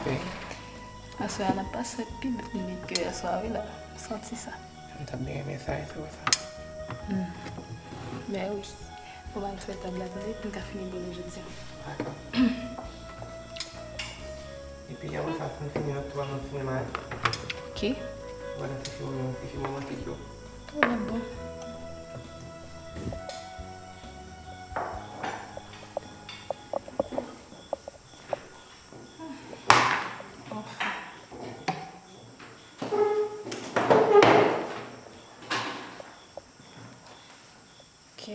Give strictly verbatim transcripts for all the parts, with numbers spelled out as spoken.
Aswè a n ap pase pi byen ke aswè a, wi la. M santi sa. M t ap byen renmen sa, e se wè sa. Hmm. Men wi. Fò m al fè tab la tande, pou m ka fini boule jodi a. Dakò. Epi, apre sa, si n fini, n ap tou al nan sinema, wi. Ok. Wè, si se ou menm, si se ou menm, si se ou. Tou ap bon. Anfen. Ok.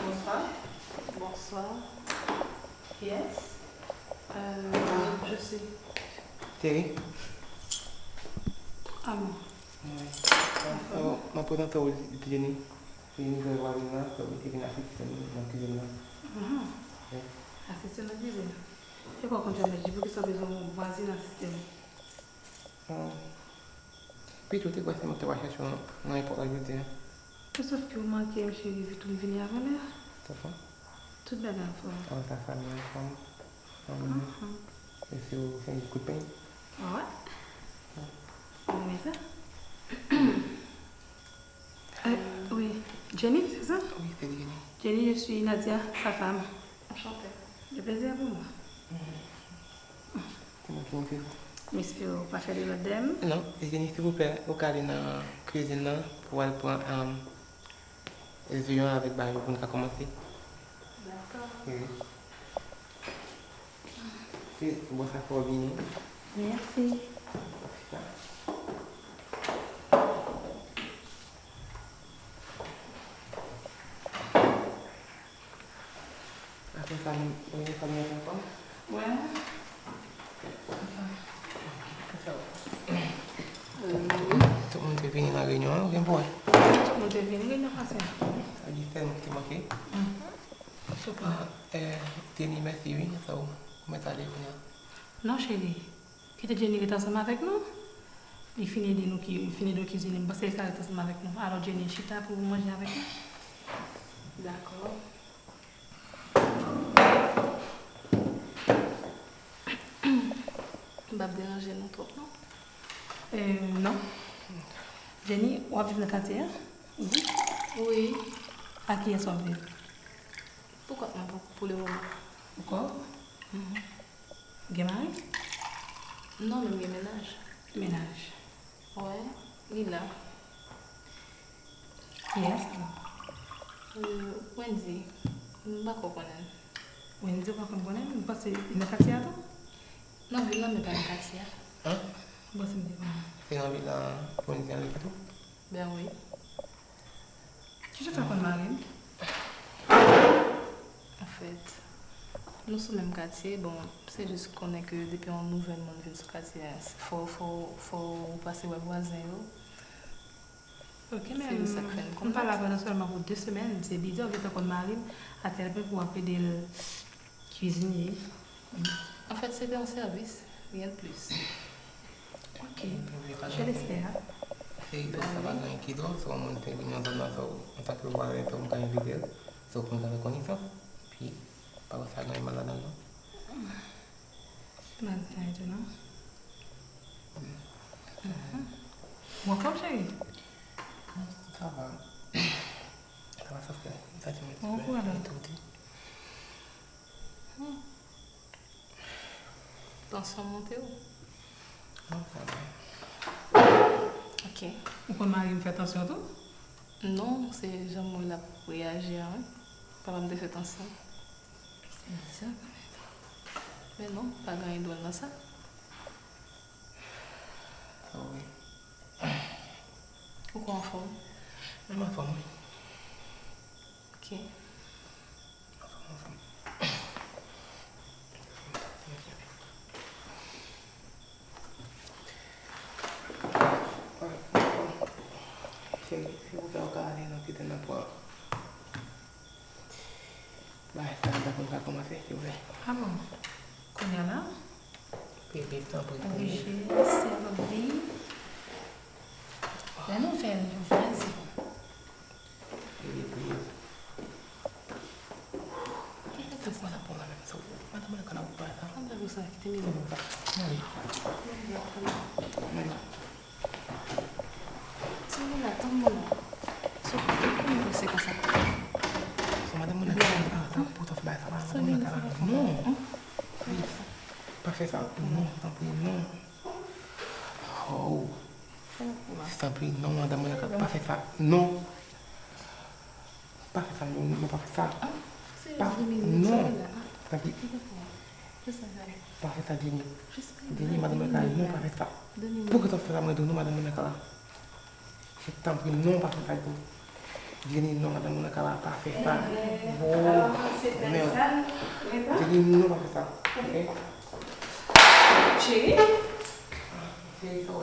Bonsoir. Bonsoir. Yes. Euh, je suis. Thierry. Ah bon. Wi. So, m ap prezante w Jenny. Se nouvèl vwazen nan, so, li te vin asiste nou nan kizin nan. Aha. Wi. Asiste nan kizin. E pa w konn fè mèt, poukisa w bezwen yon vwazen asiste w? Hmm. Pito w te kwè se mwen ki te pral chèche w nan, nan èpòt la jodi a. Sof ke w manke m, cheri, vit ou m vini avan lè a. Sa fè? Tout bagay anfòm. Kòman sa, fanmi anfòm? Fanmi? Anfòm. E si w se yon kout peny? Wè. Ou renmen sa? Euh, oui. Jenny, c'est ça? Oui, c'est Jenny. Jenny, je suis Nadia, sa femme. Enchantée. Le plaisir est pour moi. Se mwen ki envite w. M espere w pa fè dezòd dèyè m. Non, Jenny, silvouplè, ou ka ale nan kizin nan pou al pran, um, viyon avèk bagay yo pou n ka kòmanse. Dakò. Wi. Wi, bon, sa fò byen. Mèsi. Apre sa, nou, nou gen fanmi an ansanm? Wi. Tout moun te vini nan reyinyon an, ou gen pou wè? Tout moun te vini, reyinyon pase. Sa di sèl moun ki te manke. Mhm. Jenny, mèsi wi, sa ou mèt ale kounye a. Non, cheri. Kite Jenny ret ansanm avèk nou. Li fin ede nou ki, li fin ede w kizine. M panse li ka ret ansanm avèk nou. Alò, Jenny, chita pou w manje avèk nou. Dakò. M p ap deranje nou twòp, non? Euh, non. Jenny, w ap viv nan katye a? Wi. Wi. Ak kiyès w ap viv? Pou kont mwen pou, pou le moman. Pou kò w? Mhm. Ou gen mari? Non, men m gen mennaj. Mennaj? Wi, li la. Kiyès sa? Euh, Wendy. M pa ko konnen. Wendy, ou pa konn konnen? M panse li nan katye a tou? Nan vil la, men pa nan katye a. Hein? M panse m te konnen. Se nan vil la Wendy an rete tou? Ben wi. Kijan sa konn mari m? Anfèt, nou sou menm katye, bon, se jis konnen ke depi yon nouvèl moun vin sou katye a, fò, fò, fò ou pase wè vwazen yo. Ok, men m pa la pandan sèlman pou de semèn, se bizè, ou gentan konn mari m, atèl pwen pou w ap ede l kizine. Anfèt, se te yon sèvis, rien de plus. Ok. Je l'espère. Se, se sa pa gen anyen ki dwòl, se yon moun ki vin nan zòn nan, so, antanke vwazen, so, m ka envite l, so, pou n ka fè konesans, epi, pa wè sa gen anyen mal ladan l, non. Mal sa tou, non? Mhm. Ou anfòm, cheri? Sa va. Sa va, sòf ke m santi m yon ti pè etoufi. Hmm. Tansyon monte w? Non, sa va. Ok. Ou konn mari m fè tansyon tou? Non, se jan m wè l ap reyaji a, wi. Papa m te fè tansyon. Se bizè kanmenm. Men non, pa gen anyen dwòl nan sa. Sa wi. Ou kwè w anfòm? Mwen anfòm, wi. Ok. Anfòm, anfòm. Cheri, silvouplè, ou ka ale nan kizin nan pran bagay sa, sa pou n ka kòmanse, silvouplè. Ah bon? Kounye a la? Bebe, tanpri, priye. Rejini, sèvant vi. Lè nou fè l, nou fè l, se bon. Priye, priye. Sa pou sa pou la menm sa. Madan Monica la ou pa sa. Kanta pou sa, kite m. Mwen. Mwen. Sou moun la, tann moun la. Sou kote pou nou se konsa. Madan Monica la ou pa sa. Pou sa fè bagay sa. Madan Monica la. Non. Pa fè sa. Non, tanpri, non. Oh. Tanpri, non, madan Monica, pa fè sa. Non. Pa fè sa, non, non, pa fè sa. Pa, non. Tanpri. Pa fè sa, Jenny. Jenny, madan Monica, non, pa fè sa. Poukisa w fè sa, mwen di w, non, madan Monica la. Tanpri, non, pa fè sa, Jenny. Jenny, non, madan Monica la, pa fè sa. Oh, mèd. Jenny, non, pa fè sa. Ok? Cheri? Cheri, sa w